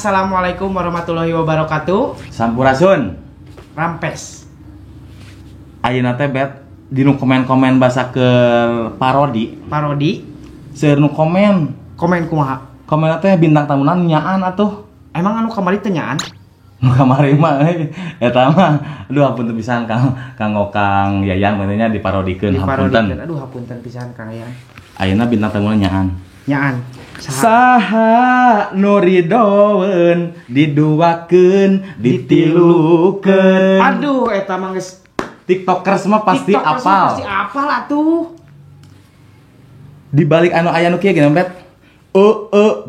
Assalamualaikum warahmatullahi wabarakatuh. Sampurasun. Rampes. Ayeuna teh bet dinu komen-komen basa keur parodi. Parodi. Seueur nu komen. Komen kumaha? Komen teh bintang tamunan nyaan atuh. Emang anu kamari teh nyaan? Nu kamari mah eta mah aduh hapunten pisan Kang Kang Kang Yayan meureunnya diparodikeun hapunten. Aduh hapunten pisan Kang Yayan. Ayeuna bintang tamunan nyaan. Nyaan. Saha nu ridoeun diduakeun ditilukeun. Aduh eta mah geus TikTokers mah pasti TikTokers apal. Pasti apal atuh. Di balik anu aya nu kieu geuning bet.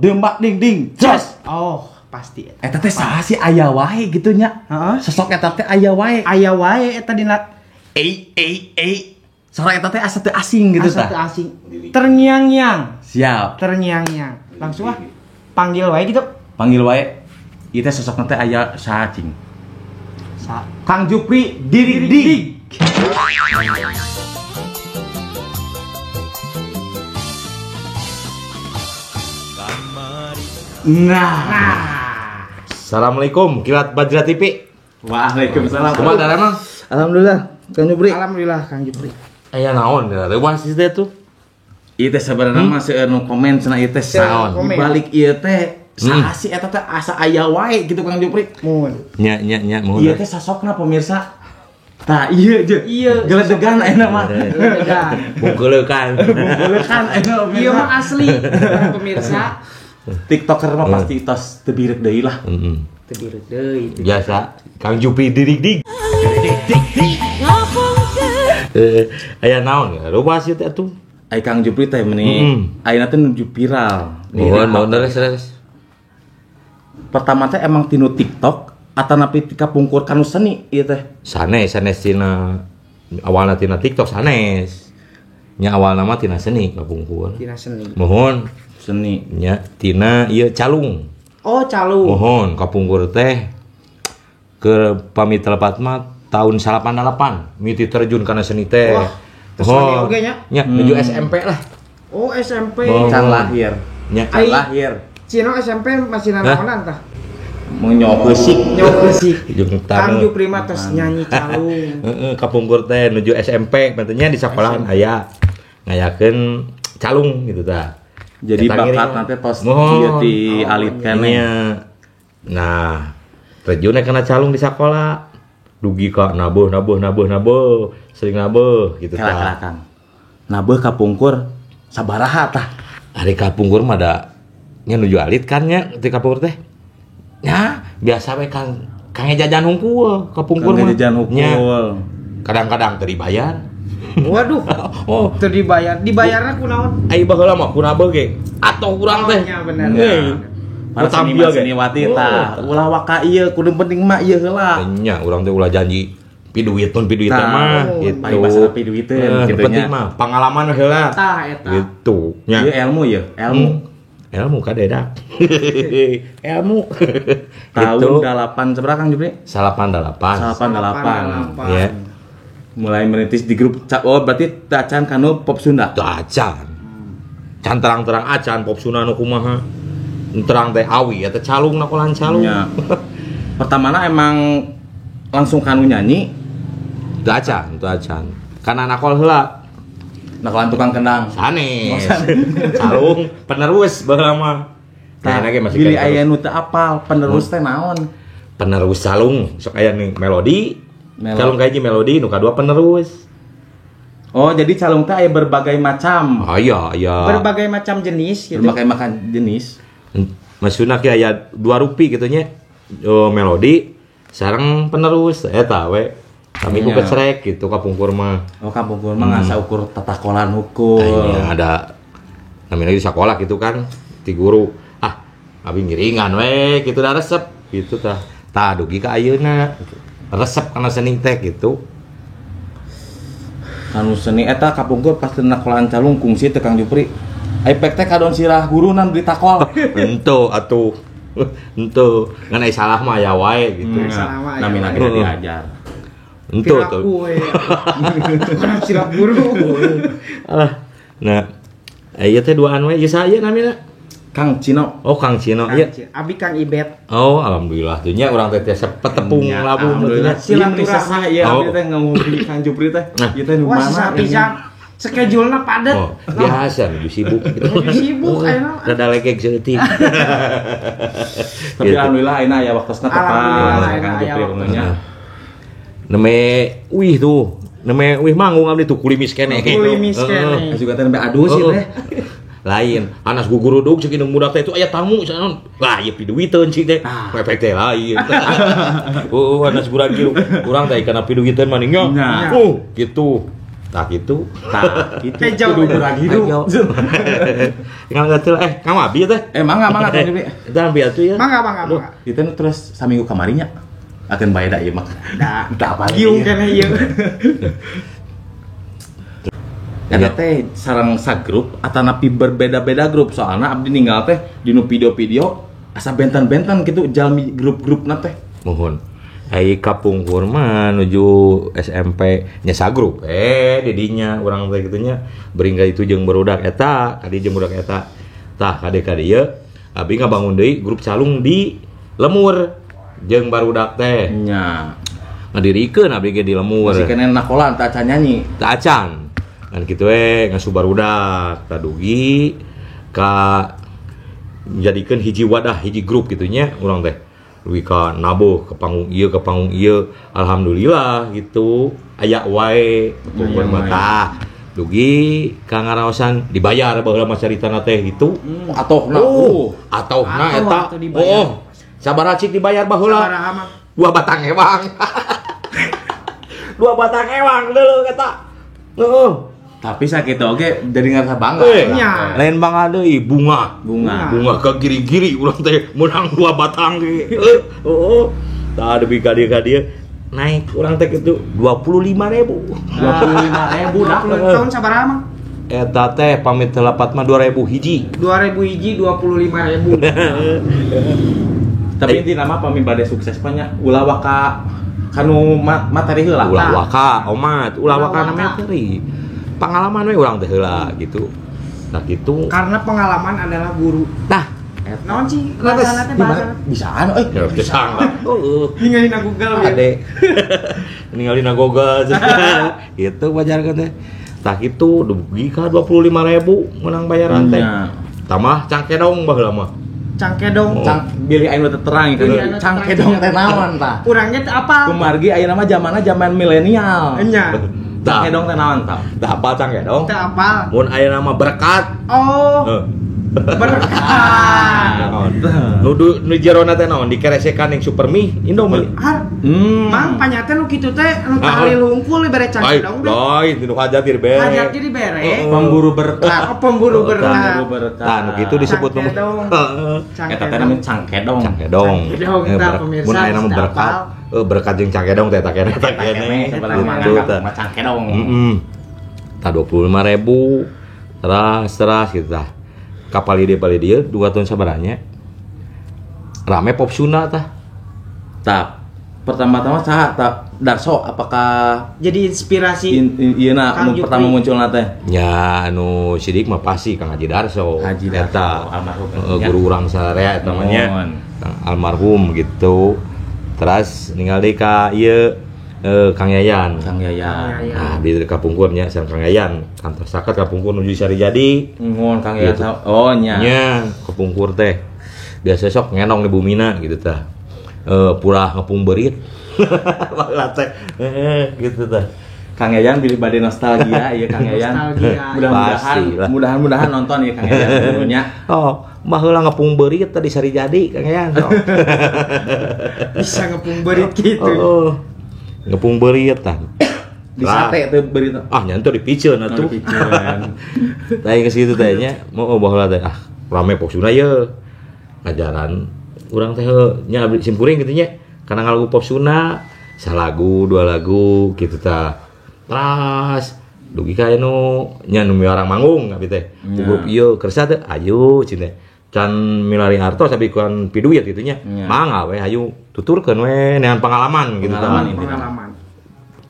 Demak ding ding. Jos. Oh, pasti eta. Eta teh saha sih aya wae gitu nya. Heeh. Sosok eta teh aya wae. Aya wae eta dina Sora eta teh asa teu asing gitu asa tah. Teu asing. Terngiang-ngiang. Siap. Terngiang-ngiang. Langsung ah panggil wae gitu. Panggil wae. Ieu teh sosokna teh aya saha cing? Sa Kang Jupri Dirigdig. Nah. Assalamualaikum, Kilat Bajra TV. Waalaikumsalam. Kumaha daramang? Alhamdulillah, Kang Jupri. Alhamdulillah Kang Jupri. Aya naon ya? Leuwas sih teh tuh. Ieu teh sabenerna mah seueur nu komen cenah ieu teh naon. Di balik ieu teh saha sih eta teh asa aya wae gitu Kang Jupri. Mun. Nya nya nya mun. Ieu teh sosokna pemirsa. Tah ieu je. Ieu geledegan ayeuna mah. Geledegan. Bungkeleukan. Bungkeleukan ayeuna pemirsa. Ieu mah asli pemirsa. TikToker mah pasti tos teu bireuk deui lah. Heeh. Teu bireuk deui. Biasa Kang Jupri Dirigdig. Aya naon ya? Rubah sih teh atuh. Ai Kang Jupri teh meuni ayeuna teh nuju viral. Nuhun, nuhun leres. Pertama teh emang tinu TikTok atanapi kapungkur kanu seni ieu teh. Sanes, sanes tina awalna tina TikTok sanes. Nya awalna mah tina seni kapungkur. Tina seni. Muhun seni nya tina ieu calung. Oh, calung. Muhun kapungkur teh ke pamit telepat mah tahun 88 miti terjun kana seni teh. Wah, terus oh, oge nya. Nya menuju SMP lah. Oh, SMP. Oh. Can lahir. Nya can lahir. Cino SMP masih nanaonan tah? Menyok Nyok geusik. Kang Jupri mah tos nyanyi calung. Heeh, kapungkur teh nuju SMP, pentingnya di sekolahan aya ngayakeun calung gitu tah. Jadi bakat nanti tos ieu di alit keneh. Nah, terjunnya kena calung di sekolah. Dugi ka nabuh nabuh nabuh nabuh, sering nabuh gitu tah. Kang. Nabuh kapungkur sabaraha tah? Ari kapungkur mah da nya nuju alit kan nya ti kapungkur teh. Nya biasa we Kang Kang jajan hungkul kapungkur mah. Kang jajan hungkul. Kadang-kadang teu dibayar. Waduh. Oh, teu dibayar. Dibayarna ku naon? Ai baheula mah ku nabeuh ge. Atuh urang teh. Nya bener. Para seniman seniwati tah. Ulah waka ieu kudu penting mah ieu heula. Nya urang teh ulah janji piduiteun piduiteun mah gitu. Paribasana piduiteun kitu nya. Penting mah pangalaman heula. Tah eta. Gitu. Nya. Ieu ilmu ieu, ilmu. Ilmu kadeda. Ilmu. Tahun 8 seberapa Kang Jupri? 88. 88. Ya. Mulai merintis di grup. Oh, berarti tacan kanu pop Sunda. Tacan. Can terang-terang acan pop Sunda nu kumaha. Terang teh awi eta calung nakolan calung. Ya. Pertamana emang langsung kanu nyanyi. Teu acan, teu acan. Kana nakol heula. Nakolan tukang kendang. Sanes. Calung penerus baheula mah. Tah, bilih aya nu teu apal penerus teh naon? Penerus calung sok aya nu melodi. Calung kahiji melodi nu kadua penerus. Oh, jadi calung teh aya berbagai macam. Aya, aya. Berbagai macam jenis gitu. Berbagai macam jenis. Maksudna ki aya 2 rupi gitu nya. Oh, melodi sareng penerus eta we. Kami ku kecerek gitu kapungkur mah. Oh, kapungkur mah ngasa ukur tatakolan hukum. Nah, ada namanya di sekolah gitu kan, ti guru. Ah, abi ngiringan we gitu dah resep gitu tah. Tah dugi ka ayeuna. Resep kana seni teh gitu. Kanu seni eta kapungkur pas nakolan calung kungsi teh Kang Jupri. Ai pek teh kadon sirah gurunan beli takol. Henteu atuh. Henteu. Ngan ai salah mah aya wae gitu. Salah mah aya. Namina kita diajar. Henteu tuh. Sirah guru. Alah. Nah, ieu teh duaan we ieu saya namina. Kang Cino. Oh, Kang Cino. Iya. Abi Kang Ibet. Oh, alhamdulillah. Tuh nya urang teh tiasa petepung labung alhamdulillah. Silaturahmi ya abdi teh ngomong Kang Jupri teh. Ieu teh nu mana? Wah, pisan. Schedule-na padet. Oh, biasa nuju sibuk gitu. Nuju sibuk ayeuna. Rada legeg seutik. Tapi alhamdulillah ayeuna aya waktosna tepat Kang Jupri nya. Neme wih tuh. Neme wih manggung abdi tuh kulimis keneh. Kulimis keneh. Juga teh nembe aduh sih teh. Lain anas gugurudug cek indung budak teh itu aya tamu sanon. Lah ieu piduiteun cik teh. Efek teh lain. Oh, anas guragil. Urang teh kana piduiteun maningnya. Oh, gitu. Tah gitu. Tah gitu. Kudu guragil. Tinggal gatel Kang Abi teh. Mangga mangga Kang Jupri. Tah abi atuh ya. Mangga mangga mangga. Ieu teh terus saminggu kamari nya. Akan bae da ieu mah. Da, tah apa. Giung keneh ieu. Eta teh sareng sagrup atanapi berbeda-beda grup soalna abdi ninggal teh dinu video-video asa benten-benten gitu jalmi grup-grupna teh. Mohon. Ai kapungkur mah nuju SMP nya sagrup didinya urang teh kitu nya beringga itu jeung barudak eta, kadi jeung budak eta. Tah kade ka dieu abdi ngabangun deui grup calung di lemur jeung barudak teh. Nya. Ngadirikeun abdi ge di lemur. Masih keneh nakolan teh acan nyanyi. Teh acan. Kan kitu we ngasuh barudak tadugi ka jadikeun hiji wadah hiji grup kitu nya urang teh dugi ka nabuh ke panggung ieu alhamdulillah gitu aya wae pokokna mah tah dugi ka ngaraosan dibayar baheula mah caritana teh gitu atohna atohna eta oh sabaraha cik dibayar baheula dua batang ewang dua batang ewang deuleu eta heeh. Tapi sakitu oge jadi ngerasa bangga. Lain bangga deui, bunga. Bunga ke giri-giri urang teh meunang dua batang ge. Heeh. Tah deui ka dieu naik urang teh kitu 25.000. 25.000 dah. Tahun sabaraha mah? Eta teh pamit telapat mah 2000 hiji. 2000 hiji 25.000. Tapi intina mah pami bade sukses mah nya ulah waka kanu materi heula. Ulah waka omat, ulah waka na materi. Pengalaman we urang teh heula gitu. Nah gitu. Karena pengalaman adalah guru. Nah, naon sih bahasana teh bahasana? Bisaan euy. Ya bisa. Heeh. Ningalin Google ya. Ade. Ningalin Google. Gitu pajarkeun teh. Tah kitu dugi ka 25.000 meunang bayaran teh. Tambah cangkedong baheula mah. Cangkedong. Bilih anu teu terang kan. Cangkedong teh naon tah? Urangnya teh apa? Kumargi ayeuna mah zamanna zaman milenial. Nya. Cangkedong teh naon tah? Tah apal cangkedong? Tah apal. Mun aya nama berkat. Oh. Berkat. Nu nu jerona teh naon dikeresekan yang Supermie Indomie. Mang panyata nu kitu teh nu tahlil hungkul bere cangkedong teh. Lain nu hajat dibere. Hajat dibere. Pemburu berkat. Oh, pemburu berkat. Tah nu kitu disebut cangkedong. Eta teh namanya cangkedong. Cangkedong. Mun aya nama berkat. Berkat jeung cangkedong teh eta keneh. Gitu mah cangkedong. Heeh. Tah 25.000 teras gitu tah. Kapal ide dia 2 tahun sabaranya. Rame pop Sunda tah. Tah. Pertama-tama saha tah Darso apakah jadi inspirasi ieu na anu pertama munculna teh? Ya anu sidik mah pasti Kang Haji Darso. Haji Darso almarhum. Guru urang sararea eta mah nya. Almarhum gitu. Terus ninggal deui ka ieu Kang Yayan. Kang Yayan. Nah, di kapungkur nya sareng Kang Yayan. Kantor sakat kapungkur nuju Sarijadi. Nuhun Kang Yayan. Gitu. Oh nya. Nya kapungkur teh. Biasa sok ngenong di bumina gitu tah. Purah ngepung beurit. Baheula teh. Gitu tah. Kang Yayan bilih bade nostalgia ieu Kang Yayan. Mudah-mudahan nonton ieu Kang Yayan nya. Oh, baheula ngepung beurit tadi Sarijadi Kang Yayan. Oh. Bisa ngepung beurit gitu. Oh. Ngepung beurit tah. Di sate teh beurit. Ah, nya teh dipiceun atuh. Tah geus kitu teh nya, mau baheula teh ah rame pok Sunda ye. Ngajaran urang teh nya abdi simkuring kitu nya. Kana ngalagu pop Sunda, salagu, dua lagu kitu tah. Teras dugi ka anu nya nu miwarang manggung abdi teh. Grup ieu kersa teh ayo cenah. Can milari hartos tapi kuan piduit kitu nya. Mangga we hayu tuturkeun we neangan pengalaman gitu tah. Pengalaman.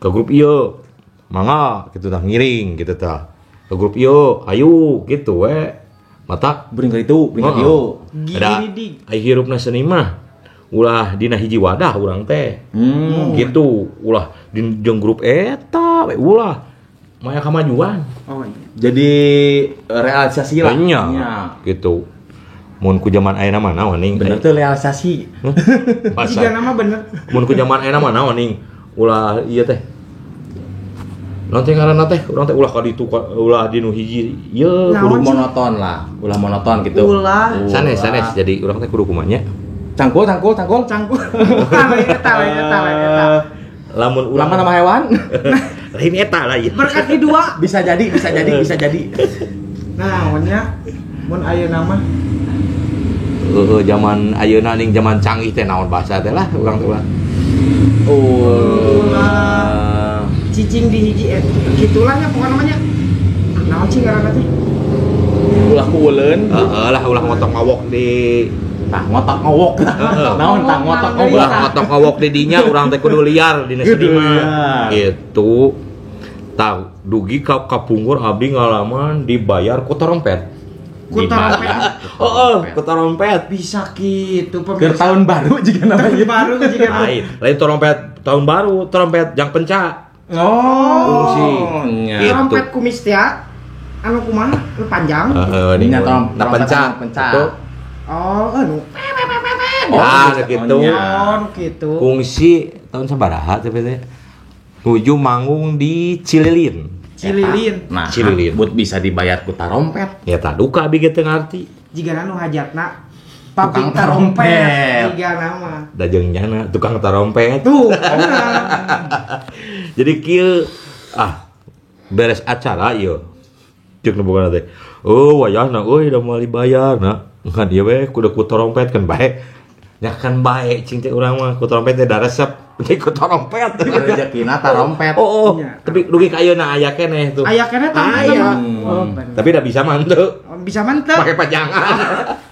Ke grup ieu mangga kitu tah ngiring kitu tah. Ke grup ieu ayo gitu we. Mata bring ka ditu, bring ka dieu. Da ai hirupna seni mah ulah dina hiji wadah urang teh. Gitu, ulah di jeung grup eta we ulah. Maya kamajuan. Oh iya. Jadi realisasi lah. Nya. Gitu. Mun ku zaman ayeuna mah naon ning? Bener teh realisasi. Jika nama bener. Mun ku zaman ayeuna mah naon ning? Ulah ieu teh. Nanti ngaranna teh urang teh ulah ka ditu ulah di nu hiji ieu kudu monoton lah, ulah monoton gitu. Ulah. Sanes sanes jadi urang teh kudu kumaha nya? Cangkul cangkul cangkul. Cangkul. Eta eta eta. Lamun urang nama hewan. Lain eta lah ieu. Berkaki dua. Bisa jadi, bisa jadi, bisa jadi. Nah, nya mun ayeuna mah zaman ayeuna ning zaman canggih teh naon bahasa teh lah urang teh ulah. Ulah. Cicing di hiji gitulah nya pokokna mah nya. Naon sih ngaranna teh? Ulah kuuleun. Heeh lah ulah ngotok ngawok di tah ngotok ngawok. Naon tah ngotok ngawok. Ulah ngotok ngawok di dinya urang teh kudu liar dina seni mah. Gitu. Tah dugi ka kapungkur abdi ngalaman dibayar ku trompet. Ku trompet. Heeh, ku trompet. Bisa kitu pemirsa. Tahun baru juga namanya. Tahun baru juga. Lain, lain trompet tahun baru, trompet jang penca. Oh. Gitu. Trompet kumis teh anu kumaha? Panjang. Heeh, nya trompet penca. Oh, anu. Ah, gitu. Oh, gitu. Kungsi tahun sabaraha teh teh. Nuju manggung di Cililin. Cililin. Nah, Cililin. Buat bisa dibayar ku tarompet. Ya tak duka abi ge teu ngarti. Jigana nu hajatna pabrik tarompet. Jigana mah. Da jeung nyana tukang tarompet. Tuh. Jadi kieu beres acara ieu. Ceuk nu bogana teh. Oh, wayahna euy da moal dibayar na. Ngan ieu we kudu ku tarompet kan bae. Nya kan bae cing teh urang mah ku tarompet teh da resep. Ku tarompet. Rezekina tarompet. Oh, tapi dugi ka ayeuna aya keneh tuh. Aya keneh tarompet. Oh, tapi da bisa manteu. Bisa manteu. Pake pajangan.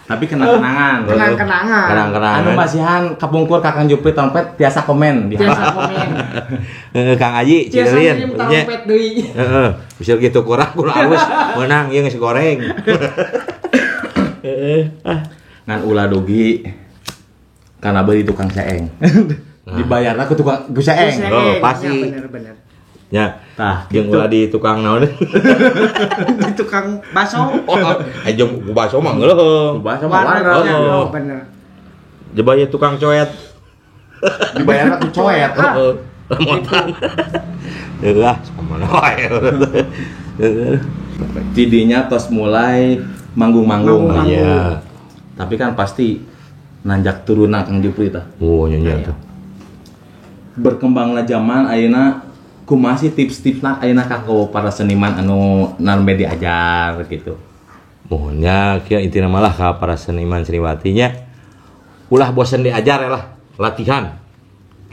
Tapi kenang-kenangan. Kenang-kenangan. Kenang-kenangan. Anu masihan kapungkur Kakang Jupri trompet biasa komen. Biasa komen. Kang Aji Cililin. Trompet deui. Heeh. Bisa gitu kurang kurang alus meunang ieu geus goreng. Heeh. Ngan ulah dugi kana beuli tukang seeng. Dibayarna ku tukang ku seeng. Oh, pasti. Bener-bener. Ya, tah jeung ulah di tukang naon? Di tukang baso. Oh, jeung ku baso mah geuleuh. Ku baso mah warna. Oh, bener. Jeba ieu tukang coet. Dibayarna ku coet. Heeh. Lamotan. Heuh ah, samana wae. Tidinya tos mulai manggung-manggung. Iya. Tapi kan pasti nanjak turunna Kang Jupri tah. Oh, nya tuh. Berkembanglah zaman ayeuna kumaha sih tips-tipsna ayeuna ka para seniman anu naon diajar gitu. Mohonnya kieu intina malah ka para seniman seniwatinya ulah bosen diajar lah, latihan.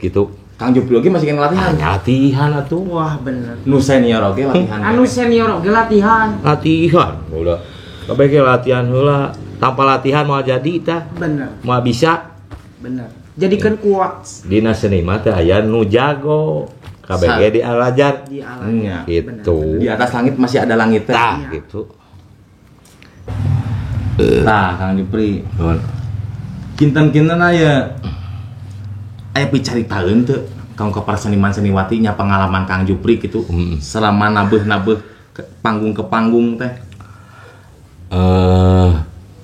Gitu. Kang Jupri oge masih kena latihan. Latihan atuh. Wah, bener. Nu senior oge latihan. Anu senior oge latihan. Latihan. Ulah. Kabeh ge latihan heula. Tanpa latihan moal jadi tah. Bener. Moal bisa. Bener. Jadikeun kuat. Dina seni mah teh aya nu jago. KBG di alajar. Di alajar. Gitu. Di atas langit masih ada langit teh. Tah gitu. Tah Kang Jupri. Kinten-kinten aya aya picaritaeun teu kang ka para seniman seniwati nya pengalaman Kang Jupri gitu selama nabeuh-nabeuh panggung ke panggung teh.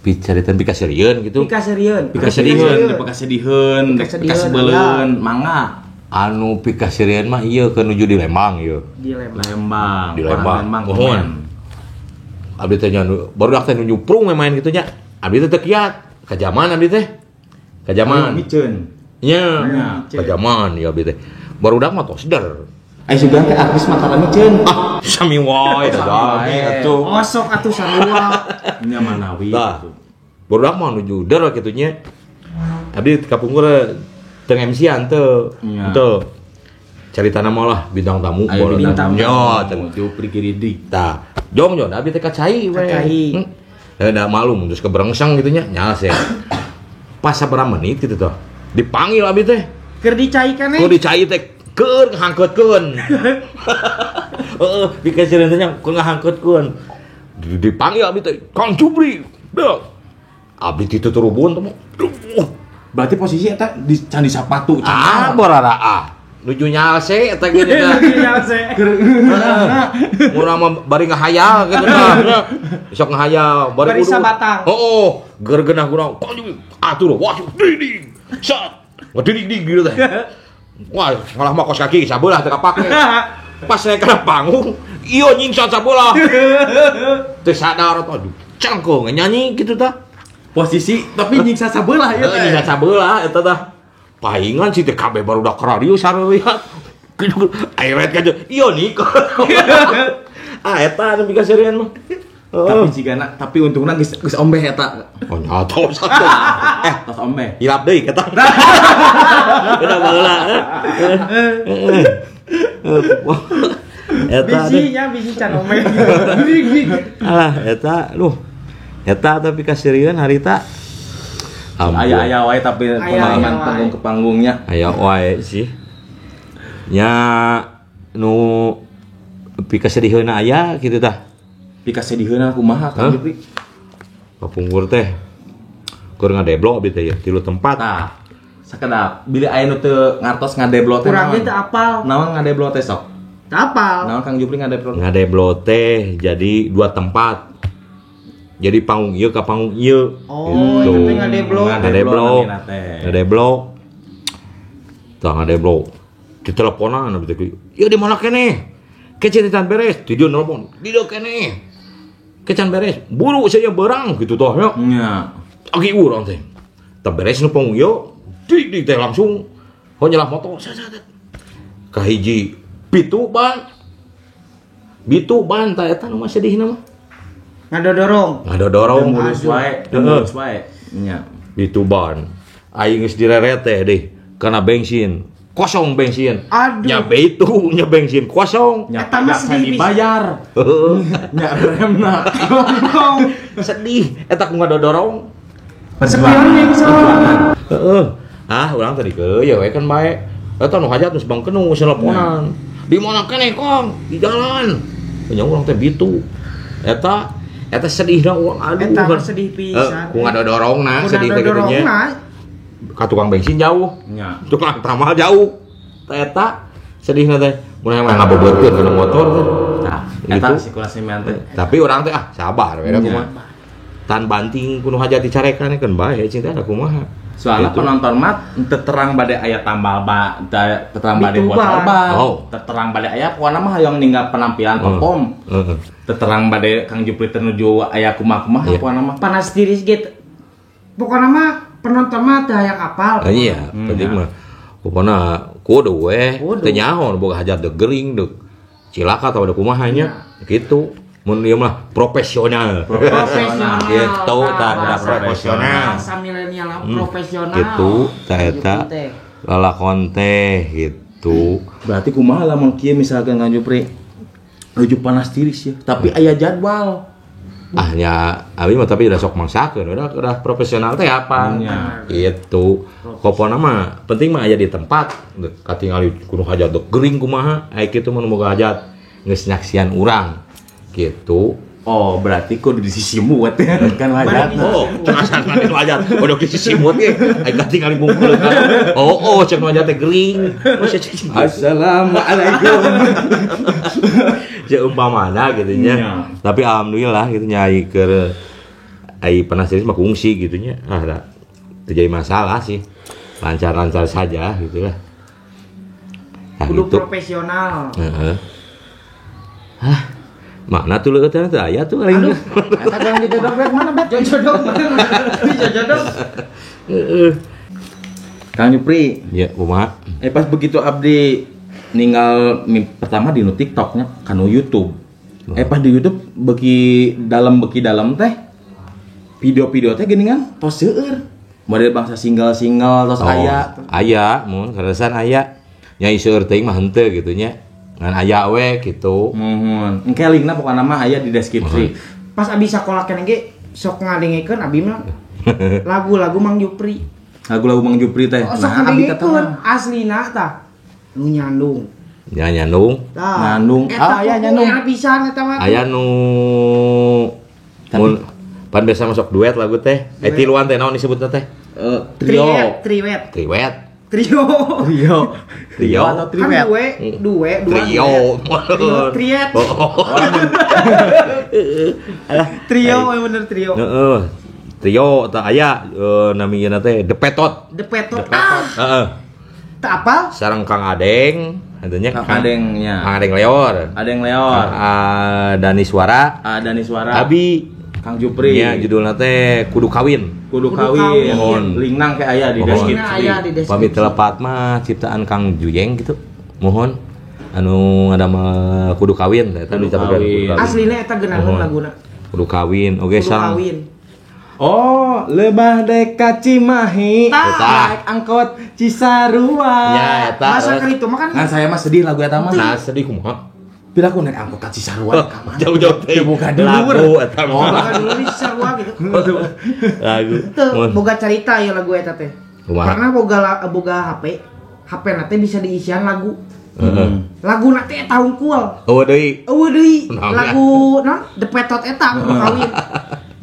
Picaritaeun pikaseurieun gitu. Pikaseurieun. Pikaseurieun, pikasediheun, pikasebeleun, mangga. Anu pikaseurieun mah ieu keur nuju di Lembang ieu. Di Lembang. Di Lembang. Mohon. Abdi teh nya barudak teh nu nyuprung main kitu nya. Abdi teh teu kiat. Kajaman abdi teh. Kajaman. Miceun. Nya. Kajaman ieu abdi teh. Barudak mah tos der. Ai sugan teh artis mah tara miceun. Ah, sami wae da atuh. Osok atuh sarua. Nya manawi. Tah. Barudak mah nuju der kitu nya. Abdi kapungkur teu MC-an teu. Teu. Caritana mah lah bintang tamu. Bintang tamu. Nya, Jupri Giridi. Tah, jong jong abdi teh ka cai we. Da malum terus keberengseng gitu nya. Nya sih. Pas sabaraha menit gitu tuh. Dipanggil abdi teh. Keur dicai keneh. Keur dicai teh keur ngahangkeutkeun. Heeh, dikasih teh nya keur ngahangkeutkeun. Dipanggil abdi teh, Kang Jupri. Abdi ti tuturubun teh. Berarti posisi eta di candi sapatu. Ah, boraraah. Nuju nyalse eta gini teh. Nuju nyalse. Urang mah bari ngahayal kitu tah. Sok ngahayal bari sabatang. Heeh, gergenah urang. Kang Jupri atur wah ding. Sat. Ngedidik gitu teh. Wah, malah mah kos kaki sabelah teu kapake. Pas saya kena panggung, iyo nyingsa sabelah. Teu sadar aduh, cangkong nyanyi gitu tah. Posisi tapi nyingsa sabelah ieu teh. Nyingsa sabelah eta tah. Pahingan si teh kabeh barudak radio sareulihat. Kitu airet ka iyo nih. Ah eta anu bikaseurian mah. Tapi jigana tapi untungna geus ombeh eta. Oh nya tos atuh. Tos ombeh. Hilap deui eta. Udah baheula. Eta bisinya bisi can ombeh. Alah eta luh. Eta tapi kasirieun harita. Aya-aya wae tapi pengalaman panggung ke panggungnya. Aya wae sih. Nya nu pikasediheuna aya kitu tah. Pikasediheuna kumaha Kang Jupri? Kapungkur teh keur ngadeblo abdi teh ya, tilu tempat. Tah. Sakedap, bilih aya nu teu ngartos ngadeblo teh. Urang ge teu apal. Naon ngadeblo teh sok? Teu apal. Naon Kang Jupri ngadeblo? Ngadeblo teh jadi dua tempat. Jadi panggung ieu ka panggung ieu. Oh, gitu. Itu teh ngadeblo. Ngadeblo. Ngadeblo. Tah ngadeblo. Diteleponan abdi teh. Ieu di mana keneh? Kece can beres, di dieu nelpon. Di dieu keneh. Kecan beres, buru saya berang gitu toh nya. Nya. Agi urang teh. Tah beres nu panggung ieu, di teh langsung ho nyelah motor. Ka hiji bitu ban. Bitu ban tah eta nu mah sedihna mah. Ngadodorong. Ngadodorong mulus wae, mulus wae. Nya. Bitu ban. Aing geus direret teh deh kana bensin. Kosong bensin. Aduh. Nya beitu, nya bensin kosong. Nya pajak dibayar. Nya remna. Sedih eta ku ngadodorong. Perjuangan. Heeh. Ah, urang tadi ke ya we kan bae. Eta nu hajat geus bangkeun nu teleponan. Di mana keneh, Kong? Di jalan. Nya urang teh bitu. Eta eta sedihna urang aduh. Eta sedih pisan. Ku ngadodorongna sedih teh kitu nya. Ka tukang bensin jauh. Nya. Tukang tamal jauh. Eta sedihna teh. Mun hayang ngabobokeun kana motor teh. Tah, eta sirkulasi teh. Tapi urang teh ah sabar we kumaha. Tan banting kudu hajat dicarekan keun bae cing teh ada kumaha. Soalnya gitu. Penonton mat teu terang bade aya tambal ba, terang bade bocor ban, terang bade aya pokona mah hoyong ninggal penampilan perform. Terang bade Kang Jupri teh nuju aya kumaha-kumaha pokona mah. Panas tiris gitu. Pokona mah penonton mah teu hayang apal. Iya, penting mah pokona kudu we teu nyaho boga hajat deuk gering deuk cilaka atawa deuk kumaha nya gitu. Mun ieu mah profesional. Profesional. Gitu tah udah profesional. Bahasa milenial profesional. Gitu tah eta. Lalakon teh gitu. Berarti kumaha lamun kieu misalkan Kang Jupri nuju panas tiris ya, tapi aya jadwal. Ah nya abi mah tapi udah sok mangsakeun, udah profesional teh apa? Gitu. Kopona mah penting mah aya di tempat, katingali kudu hajat deuk gering kumaha, aya kitu mah nu boga hajat geus nyaksian urang. Gitu. Oh, berarti kudu di sisi muat ya kan hajat. Oh, cenah nu hajat. Udah di sisi muat ge. Aya katingali bungkul. Oh, cek nu hajat teh gering. Assalamualaikum. Ya umpamana gitu nya. Tapi alhamdulillah gitu nya ai keur ai panas mah kungsi gitu nya. Ah, da teu jadi masalah sih. Lancar-lancar saja gitu lah. Nah, kudu gitu. Profesional. Heeh. Hah. Mana tuh leueuh teh aya tuh aing. Eta gang didodok rek mana bet jojodok. Jojodok. Heeh. Kang Jupri, ya kumaha? Pas begitu abdi ninggal pertama di nu TikToknya kanu YouTube. Pas di YouTube beki dalam teh video-video teh geuningan tos seueur. Model bangsa single-single tos aya. Aya mun karesan aya. Nya seueur teuing mah henteu gitu nya. Ngan aya we gitu. Muhun. Engke linkna pokona mah aya di deskripsi. Pas abi sakola keneh ge sok ngadengekeun abi mah lagu-lagu Mang Jupri. Lagu-lagu Mang Jupri teh. Nah, abi teh aslina tah. Nu nyandung. Nya nyandung. Nyandung. Ah, aya nyandung. Pisan eta mah. Aya nu mun pan biasa masuk duet lagu teh. Eh tiluan teh naon disebutna teh? Trio. Triwet. Triwet. Trio. Trio. Trio atau triwet? Kan dua, trio. Trio, triet. Trio, bener trio. Heeh. Trio tah aya namina teh The Petot. The Petot. Heeh. Teu apal? Sareng Kang Adeng, adanya Kang Adengnya. Kang Adeng Leor. Adeng Leor. Dani Suara. Dani Suara. Abi Kang Jupri. Iya, judulna teh Kudu Kawin. Kudu Kawin. Lingnang kayak aya di deskripsi. Pamit telepat mah ciptaan Kang Juyeng gitu. Mohon anu ngadamel Kudu Kawin eta diciptakeun Kudu Kawin. Asline eta geunaheun laguna. Kudu Kawin. Oke, sareng. Oh, lebah deka Cimahi, naik angkot Cisarua. Ya, eta. Masa keur itu mah kan. Nah, saya mah sedih lagu eta mah. Nah, sedih kumaha? Bila aku naik angkot ka Cisarua ka mana? Jauh-jauh teh. Bukan dulur eta mah. Bukan dulur Cisarua gitu. Lagu. Teu boga carita ya lagu eta teh. Karena boga HP, HP na teh bisa diisian lagu. Lagu na teh eta hungkul. Eueuh deui. Eueuh deui. Lagu naon? The Petot eta kudu kawin.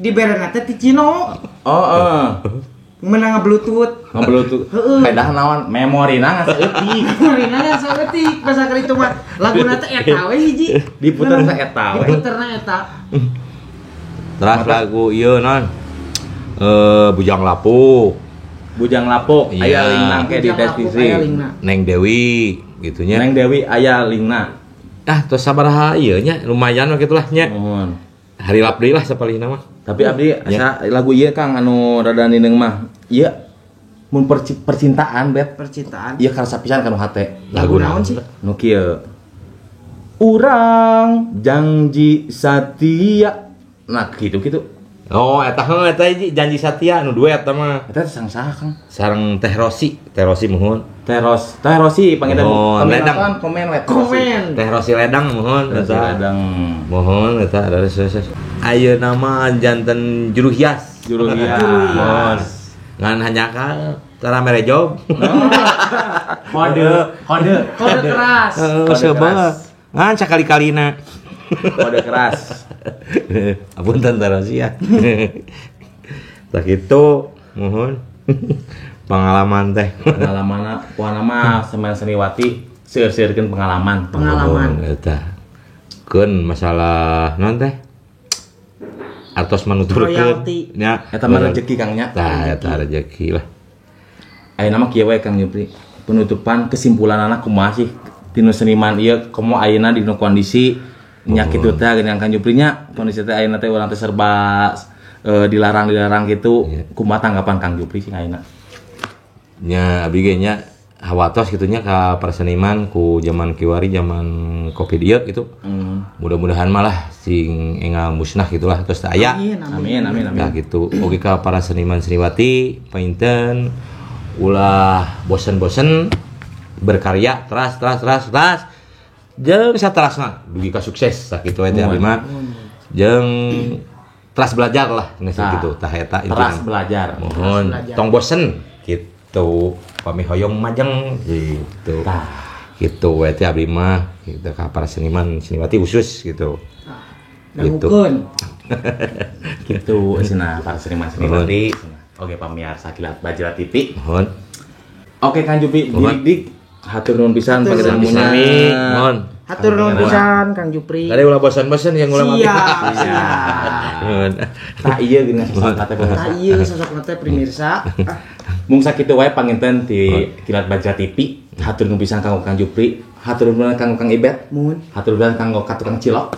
Diberena teh ti Cino. Oh, heeh. Menang nge-bluetooth. Nge-bluetooth. Pedah naon memorina ngan saeutik. Memorina ngan saeutik basa keur itu mah laguna teh eta we hiji. Diputer teh eta we. Diputerna eta. Terus lagu ieu naon? Bujang Lapuk. Bujang Lapuk aya lingna ke di deskripsi. Neng Dewi gitunya. Neng Dewi aya lingna. Ah, tos sabaraha ieu nya lumayan we kitu lah nya. Mohon. Hari lap deui lah sapalihna mah. Tapi abdi asa lagu ieu Kang anu rada nineung mah. Ieu mun percintaan bet. Percintaan. Ieu karasa pisan kanu hate. Lagu naon sih? Nu kieu. Urang janji satia. Nah kitu-kitu. Oh, eta heuh eta hiji janji satia nu duet eta mah. Eta sareng saha Kang? Sareng Teh Rosi, Teh Rosi muhun. Teh Rosi panggilna Ledang. Komen we. Komen. Teh Rosi Ledang muhun eta. Ledang. Muhun eta dari ayeuna mah janten juru hias. Juru hias. Muhun. Ngan hanjakal tara mere job. Kode kode keras. Kode keras. Ngan sakali-kalina. Kode keras. Apunten Teh Rosi ya. Tah kitu muhun. Pengalaman teh. Pengalamanna pokona mah semen seniwati seueur-seueurkeun pengalaman. Pengalaman eta. Keun masalah naon teh? Artos manuturkeun nya eta mah rezeki Kang nya. Tah eta rezeki lah. Ayeuna mah kieu we Kang Jupri. Penutupan kesimpulanana kumaha sih tinu seniman ieu komo ayeuna dina kondisi nya kitu teh geuning Kang Jupri nya kondisi teh ayeuna teh urang teh serba dilarang-dilarang gitu. Kumaha tanggapan Kang Jupri sih ayeuna? Nya abdi ge nya hawatos kitu nya ka para seniman ku zaman kiwari zaman Covid ieu gitu. Mudah-mudahan malah sing engal musnah gitulah terus teu aya. Amin amin amin. Nah gitu. Oge ka para seniman seniwati painten ulah bosen-bosen berkarya teras jeung saterasna dugi ka sukses sakitu we teh abdi mah. Jeung teras belajar lah geus kitu tah eta intina. Teras belajar. Mohon tong bosen gitu. Pami hoyong majeng gitu. Tah. Gitu we teh abdi mah gitu ka para seniman seniwati khusus gitu. Gitu. Gitu cenah para seniman seniwati. Oke pamiarsa Kilat Bajra TV. Mohon. Oke Kang Jupri didik hatur nuhun pisan panggilna. Mohon. Hatur nuhun pisan Kang Jupri. Tadi ulah bosan-bosan yang ulah mati. Siap. Tah ieu geuning sosok teh pemirsa. Tah ieu sosok teh pemirsa. Mung sakitu wae panginten di Kilat Bajra TV. Hatur nuhun pisan kanggo Kang Jupri, hatur nuhun kanggo Kang Ibet, muhun. Hatur nuhun kanggo ka tukang cilok,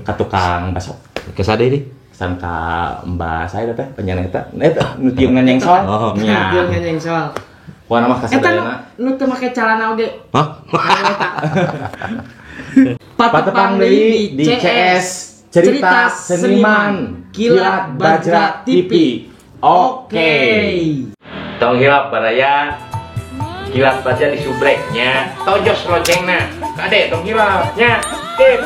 ka tukang baso. Kesade deui. Pesan ka mbah saya teh penyanyi eta. Eta nu tiung nyengsol. Nya. Tiung nyengsol. Pokona mah kasadayana. Eta nu teu make calana oge. Hah? Eta. Patepang deui di CS Cerita Seniman Kilat Bajra TV. Oke. Tong hilap baraya Kilat Bajra di subreknya. Tojos loncengna. Kade tong hilap nya. Tip.